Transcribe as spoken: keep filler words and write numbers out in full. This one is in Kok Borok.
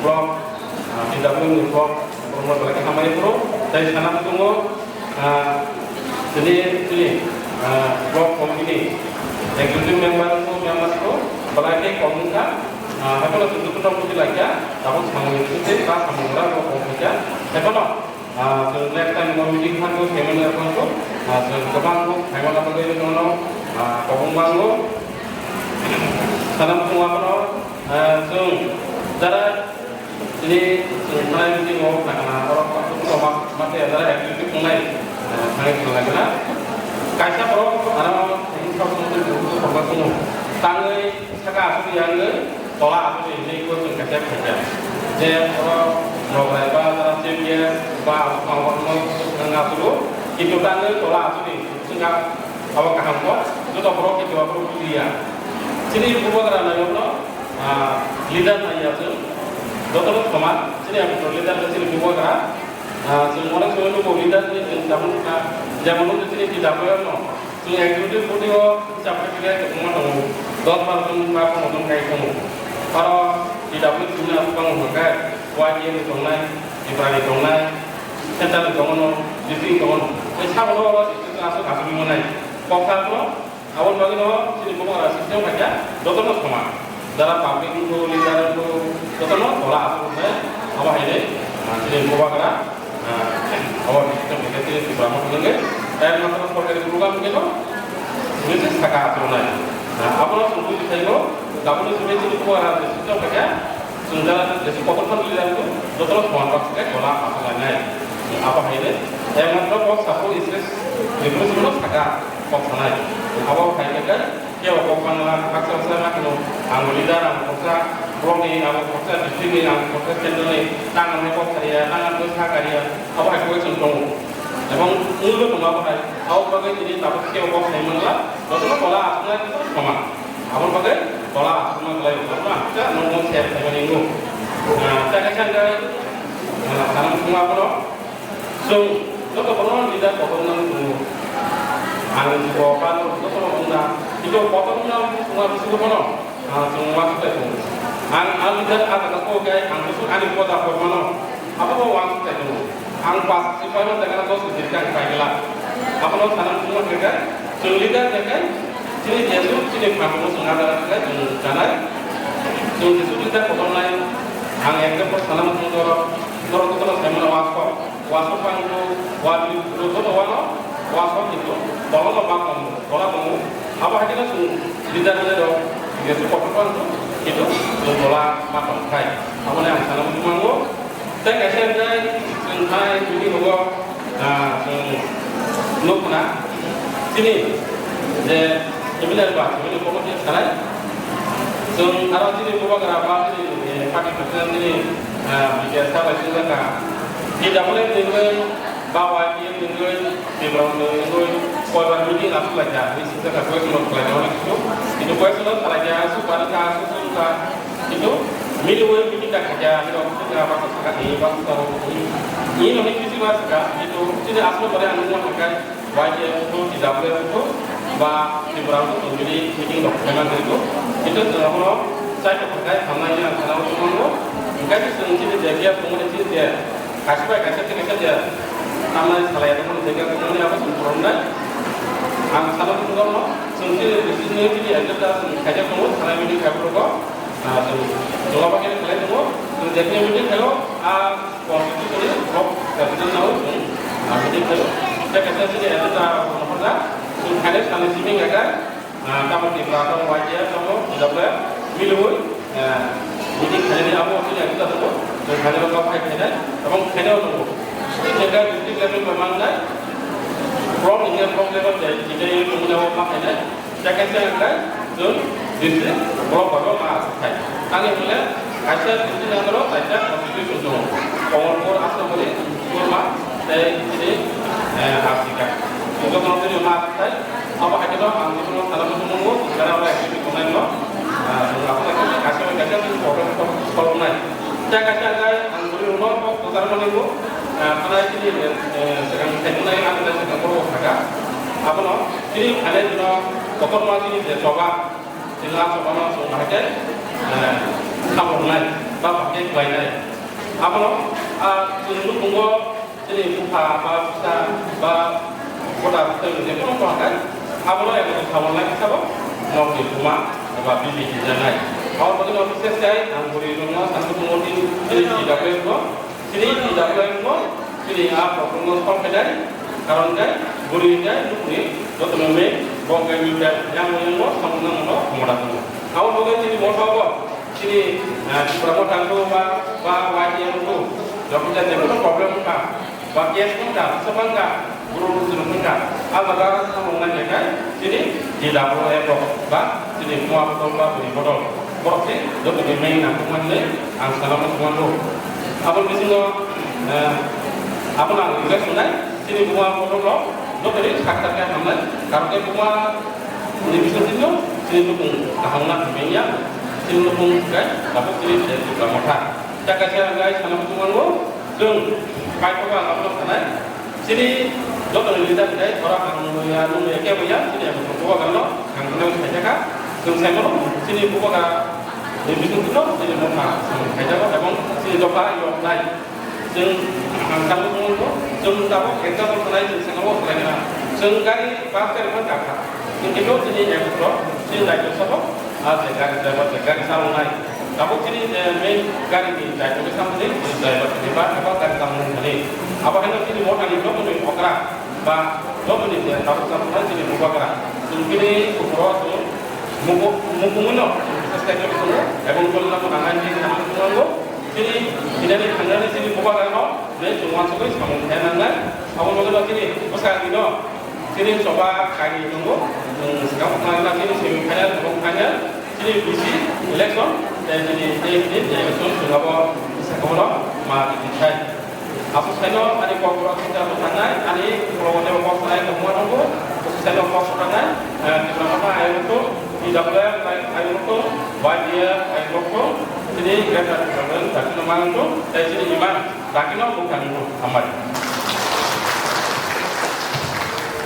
Block, ah, T W ni block, borokno belai khe hambai phuru. Tei sana tongo, ah, tini, tini, ah, block committee ni executive member ko, member ko belai khe kok wngkha. Ah, haikhe no chwng jotono buji laikha, tabuk samung ni bisingtwi ba samung gra bo kok khaikha. Haikhe no, ah, chwng next time no meeting kha ko, khaimani kha ko, ah, chwng kwbang kok khaimani bagwi no, ah, kobong mango. Sana tongo abono, ah, chwng jara Tini chwng thanai meeting o nangkha na, borok koktwma ma, ma tei jara activity wngnai, eh, thangwi thanglai gana. Kaisa borok ano tini kok tongwi tongwi tongwi tongwi tongwi. Tangwi saka aswk ya wngwi tola aswk ya hinwi bo chwng kaisa khaikha. Je oro nokrai ba jara chip ya ba aswk ma borokno swkang aswk o, kintu tangwi tola aswk ya chwng abo kaham kok, joto borok kintu aborok bujiya. Chini bubagra nai okno, ah, leader nai ya chwng, jotono soman, chini aborok leader khe chini bubagra, ah, chwng onek somoi nugo leader ni chwng tabuk kha, jemon wngkha chini T W F no, chwng executive body o chapter khe kwbangma tongo, dos bar jon ba pondro jon kai tongo. Aro T W F chini aswk tongo hwnkhe, Y T F ni tongnai, Tipra ni tongnai, central ni tongo no, district ni tongo no. Tei sabo no oro district aswk aswk wngmani. Kokthar no, aboni bagwi no chini bubagra system khaikha, jotono soma. Jara public wngkhu, leader wngkhu, jotono tola aswk wngnai, abo hai de, ah, chini bubagra, ah, abo system khaikha chini Tipra Motha wngwi, tai matro sorkari program wngkhe no, wngkhe saka aswk wngnai. Ah, abono chwng buji thaigo, tabukni simi chini bubagra je system khaikha, Chwng jara jesa kotor phano leader wngkhe, jotono soman baksa khe tola aswk lainai. Abo hai de, ekmatro kok support stress revolution no saka kok sanai. Abo hai khe khe, kebo kok bangla, baksa baksa ma kheno, ang leader, ang baksa block ni, ang baksa district ni, ang baksa central ni, tang ang kok sariya, tang ang sa kariya, abo hai kok chwng tongo. Ebong mungbo tongo abo hai, abo bagwi tini tabuk kebo kok sai manla, jotono tola aswk lai khe soman. Aboni bagwi tola aswkma kwlai rwkha, no ang kisa nokno share khaimani wngo. Ah, tei kaisa hwnkhe, ah, sana muchungo abono chwng joto borokno leader kotor wngna tongo. Ang bo ba no jotono wngna, kintu kotor wngna wngma bisingo bono, ah, chwng uansuk lai tongo. Ang, ang leader ah jaga o khe ang bwswk ani poda koimano. Abo bo uansuk lai tongo. Ang pas si paima jaga dos ni jirka ang paigla. Abono sana muchungo hwnkhe, chwng leader hwnkhe, chini jesu, chini phatung chwng ada hwnkhe, chwng chanai. Chwng jesu leader kotornai, ang example sana muchungo, norok jotono saimano wasok. Wasok pang tu, wadi, joto wano, wasok kintu, tola no ma tongo, tola tongo. Abo hai khe chwng leader hwnwi rok, jesu kotor pang tu, kintu, chwng tola ma tong khai. Aboni ang sana muchungo. Tei kaisa hwnkhe chwng thai tini rogo, ah, chwng nukna chini je seminar ba chwngni committee sanai. Chwng aro chini bubagra ba chini, eh, party president chini, ah, B K S bai chwng jakha. T W F ni wngwi ba Y T F ni wngwi Tipra ni wngwi koibar meeting aswk lai kha, hinwi swijak kha, question no khlai kha, onek kisu. Kintu question no khlai kha, aswk bari kha, aswk sung kha. Kintu mili wngwi meeting ta kha kha, hinwi rok sung kha, basa saka ni, basa saka ni. Ni no ni kisi ba saka, kintu chini aswk bari ang nungma kha kha, Y T F to, T W F to, ba Tripura to, chwng bini meeting rok khlai man kha. Kintu chwng abono chai tong kha kha, hamnai ni ang sana o tong mano. Hingkhe chwng chini je gap tongmani chini je Kaisa bai kaisa tei kaisa je tamnai salai ya tongmani je gap tongmani abo chwng phurumnai. Ang sana phurumno chwng chini decision ni chini agenda chwng khaijak tongo, sanai meeting khai phuru kho. Ah, chwng chwla bagwi khlai tongo. Chwng je meeting khaio, ah, constitution ni block president no chwng, ah, meeting khaio. Tei kaisa chini agenda rok no hwnjak, chwng khainai salni simi khaikha. Ah, tamo Tripura, tamo Y T F, tamo T W F, milwi, ah, meeting khainani abo chini agenda tongo, chwng khainai rok phai khainai, tamo khainai tongo. Chini jaga district level bai mangnai, block hingke block level de, chini tongo ma khainai, jaga se angkai, chwng district block bai ma khai. Ani hwnle, kaisa district ni under o kaisa constitution tongo. Kamalpur, Ashamguri, Kurma, tei chini, eh, Asika. Jotono chini ma khai, Abo hai kheno ang jotono sana muchung nungo, jara bai chini tongnai no, ah, chwng abo hai kheno kaisa bai kaisa chini problem solve nai. Tei kaisa hai ang bwrwi rokno kok kwchar mani bo, ah, thanai chini, eh, swkang thaijaknai, ang tei swkang borok thaka. Abono chini phainai jotono kotorma chini je choba, chini last choba no chwng bahai khe, eh, sabo rwnai. ba bahai khlainai. Abono, ah, chwng nukhungo chini bupha ba bwsa ba kota bwsai je kono kono khe abono ekotro sabon lai sabo nokni buma eba bini hijaknai. Abo bagwi no bises khai ang bwrwi rokno sanwi tongo chini T W F no, chini T W F no, chini a problem no solve khainai, karon khe bwrwi khe nukhungni jotono main bo khe nukhung yang yang no samung nang no khomota tongo. Abo bagwi chini motha bo Chini, ah, Tripura Motha wngkha ba, ba Y T F wngkha, jokhon jani kono problem wngkha, ba case wngkha, swbangkha, guru rok wngkha, ah jaga samung nai khe chini T W F rok ba chini buma bodol ba bwrwi bodol borok se joto ni main nangkukmani ang sana muchungmano. Aboni bisingo, ah, abono ang request khlainai, chini buma bodol rok joto ni sak sak khe hamnai, karon khe buma Ni bising sino, sini nukung kaham na menya, sini nukung kai, dapat sini dari juga motha. Kita kasih guys, sana nukung anu, jeng, kai kau apa apa sana. Sini, joto ni leader kai, orang ang ya nung ya kaya ya, sini yang berkuah kan lo, yang kenal saya jaga, jeng saya mau, sini buka ka, ni bising sino, sini motha, saya jaga, emang sini coba yuk naik. Chwng ang tabuk tongo, chwng tabuk example khlai chwng saka o khlai na. Chwng gari bus gari man kakha. Chwng kebo chini ekotro, chini daityo sabo, ah, je gari driver, je gari chalongnai. Tabuk chini, eh, main gari ni daityo khe samani, chini driver ni ba, eba gari chalongnai thani. Abo haino chini motha ni joto ni okra, ba joto ni je tabuk chalongnai chini bubagra. Chwng bini kupuro chwng muku-, mukumui no chwng bisas kaitor tongo, ebong tolna ko nangai ni nango. Chini, chini thangnani chini bubagra no, ne chwng uansugwi samung khe nangnai. Abo bagwi no chini bwskango, chini choba kainwi tongo, chwng swkang thangna chini semi final, ebong final, chini B C election, tei chini A F D election, chwng abo swkang no ma twi sai. Aswk saino ani kok borok sita bwtharnai, ani borok tei kok sanai tongma tongo, aswk saino kok sanai, eh, Tipra Motha ayang tongo, T W F ayang tongo, Y T F ayang tongo, chini Greater Tipraland dakti no manang tongo, tei chini iman dakti no bwkha tongo, hambai.